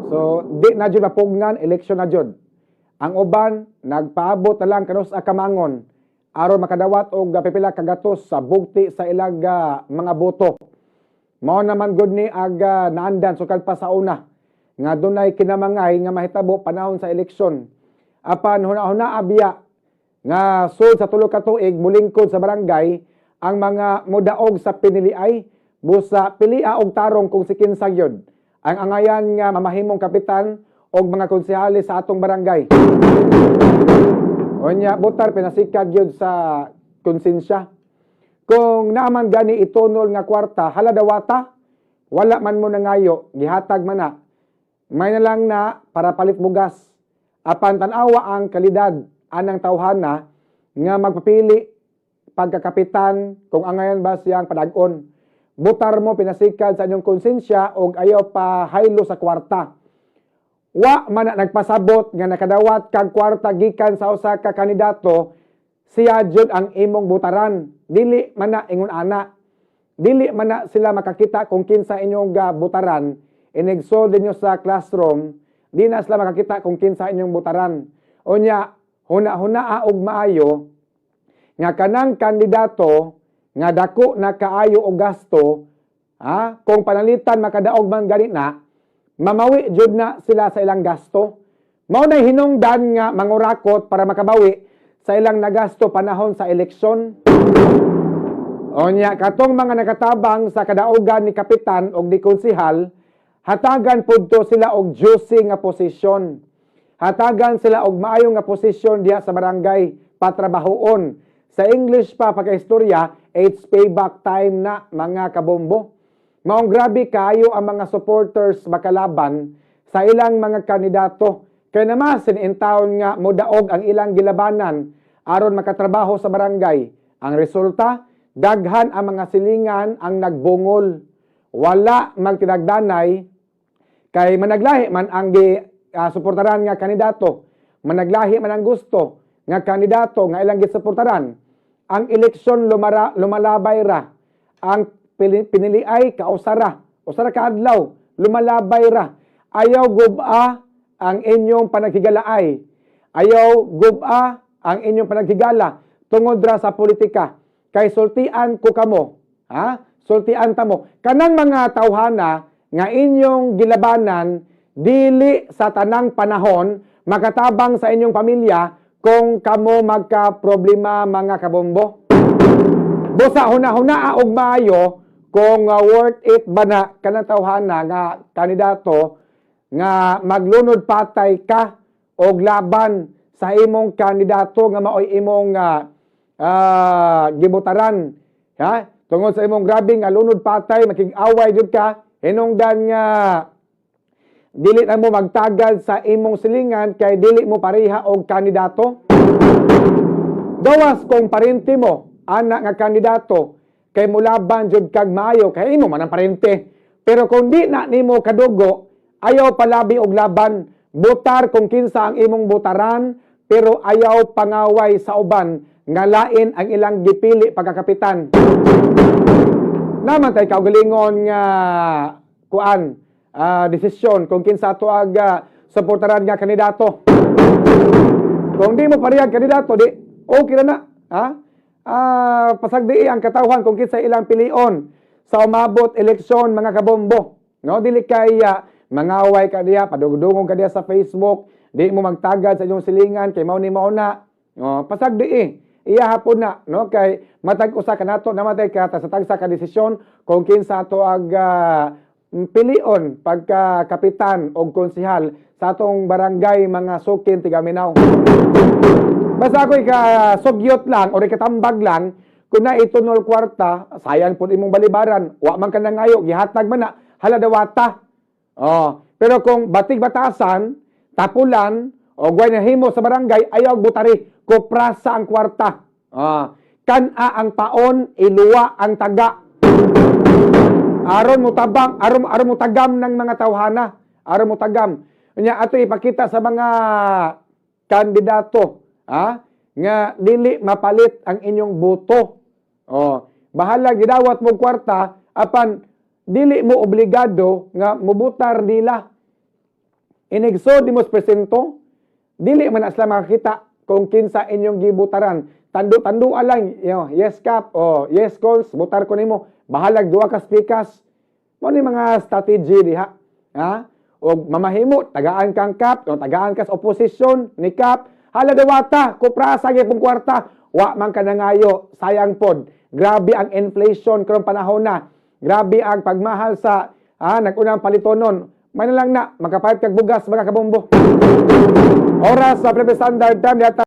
So di na jud mapugnan, eleksyon na jud. Ang uban nagpaabot na lang kanus-a kamangon aron makadawat og pipila ka gatos sa bugti sa ilang mga boto. Mao naman gud ni aga naandan sukad pa sa una nga dunay kinamangay nga mahitabo panahon sa eleksyon. Apan huna-huna abiya nga sud sa 3 ka tuig mulingkod sa barangay ang mga modaog sa piniliay, busa pilia og tarong kung si kinsa gyud ang angayan nga mamahimong kapitan og mga konsehales sa atong barangay. Unya butar pinasikad gyud sa konsensya. Kung naaman gani itunol nga kwarta, hala dawata, wala man mo nangayo, gihatag man na. May na lang na para palit bugas. Apan tan-awa ang kalidad anang tawhana nga magpapili pagkakapitan kung angayan ba siyang padag-on. Butar mo pinasikad sa inyong konsensya og ayaw pa haylo sa kwarta. Wa man na nagpasabot nga nakadawat kag kwarta gikan sa usa ka kandidato, siya jud ang imong butaran. Dili man na ingon ana. Dili man na sila makakita kung kinsa inyong butaran. Inigsold ninyo sa classroom, di na sila makakita kung kinsa inyong butaran. Unya, huna-hunaa og maayo nga kanang kandidato nga dako na kaayo og gasto, ha, kung panalitan makadaog man gani na, mamawi jud na sila sa ilang gasto. Mao na hinungdan nga mangurakot para makabawi sa ilang nagasto panahon sa eleksyon. Onya katong mga nakatabang sa kadaugan ni kapitan og ni konsehal, hatagan pud to sila og juicy nga posisyon. Hatagan sila og maayo nga posisyon diha sa barangay patrabahoon. Sa English pa pagkaistorya, it's payback time na, mga kabombo. Maong grabe kaayo ang mga supporters makalaban sa ilang mga kandidato. Kay namasin in town nga modaog ang ilang gilabanan aron makatrabaho sa barangay. Ang resulta, daghan ang mga silingan ang nagbungol. Wala magtinagdanay kay managlahi man ang gi suportaran nga kandidato, managlahi man ang gusto nga kandidato nga ilang gisuportaran. Ang eleksyon lumara, lumalabay ra. Ang piniliay kausara, usara ka adlaw, lumalabay ra. Ayaw guba ang inyong panaghigalaay. Ayaw guba ang inyong panaghigala tungod ra sa politika. Kay sultian ko kamo, ha? Sultian ta mo. Kanang mga tawhana nga inyong gilabanan dili sa tanang panahon makatabang sa inyong pamilya kung kamo magka-problema, mga kabombo. Busa huna-huna og maayo kung worth it ba na kanang tawhana nga kandidato nga maglunod patay ka og laban sa imong kandidato nga maoy imong gibutaran, ha, tungod sa imong grabe nga lunod patay, makig-away jud ka, hinungdan nga dili na mo magtagal sa imong silingan kay dili mo pareha og kandidato. Gawas kung parente mo ana nga kandidato, kay mulaban jud kag maayo kay imo man ang parente. Pero kung di na nimo kadugo, ayaw palabi og laban. Butar kung kinsa ang imong butaran, pero ayaw pangaway sa uban nga lain ang ilang gipili pagkakapitan. Naman tay kaugalingon nga kuan desisyon kung kinsa ato ag suportaran nga kandidato. Kung di mo parehag kandidato, di okay ra na. Ha? Pasagdi ang katawhan kung kinsa ilang pilion sa umabot eleksyon, mga kabombo. No, dili kay mangaway ka diha, padugdungong ka diha sa Facebook, di mo magtagad sa inyong silingan kay mao ni mao na. No, pasagdi eh. Iya hapon na, no, kay matag usa ka nato namatay ka sa tagsa ka desisyon kung kinsa ato ag pilion pagka kapitan o konsehal sa atong barangay, mga sukin tigaminaw. Basta ako ika sugyot lang o ikatambag lang, kung na itunol kwarta, sayang po imong balibaran, wa man ka nangayo, gihatag man na, hala dawata. Oh, pero kung batig batasan, tapulan, o gway na himo sa barangay, ayaw butari, kuprasa ang kwarta. Oh, kan-a ang paon, iluwa ang taga. Aron mo tabang, aron mo tagam ng mga tawhana, aron mo tagam. Unya ato ipakita sa mga kandidato, ha, nga dili mapalit ang inyong boto. Oh, bahala gidawat mo kwarta, apan dili mo obligado nga mubutar nila. Inigso di mo presinto, dili man na sila makakita kung kinsa inyong gibutaran. Tandu-tandu lang, yo, "Yes, Kap," oh, "Yes, Cons, butar ko nimo." Bahalag duha ka pikas. Mao ni mga strategy diha. Ha? O mamahimo, tagaan kang Kap, o tagaan ka sa oposisyon ni Kap, hala dawata, kuprasa gyapon kwarta, wa man ka nangayo, sayang pod. Grabe ang inflation karong panahon na. Grabe ang pagmahal sa nag-unang palitonon. May na lang na, makapalit kag bugas, mga kabombo. Oras sa Philippine Standard Time, yata.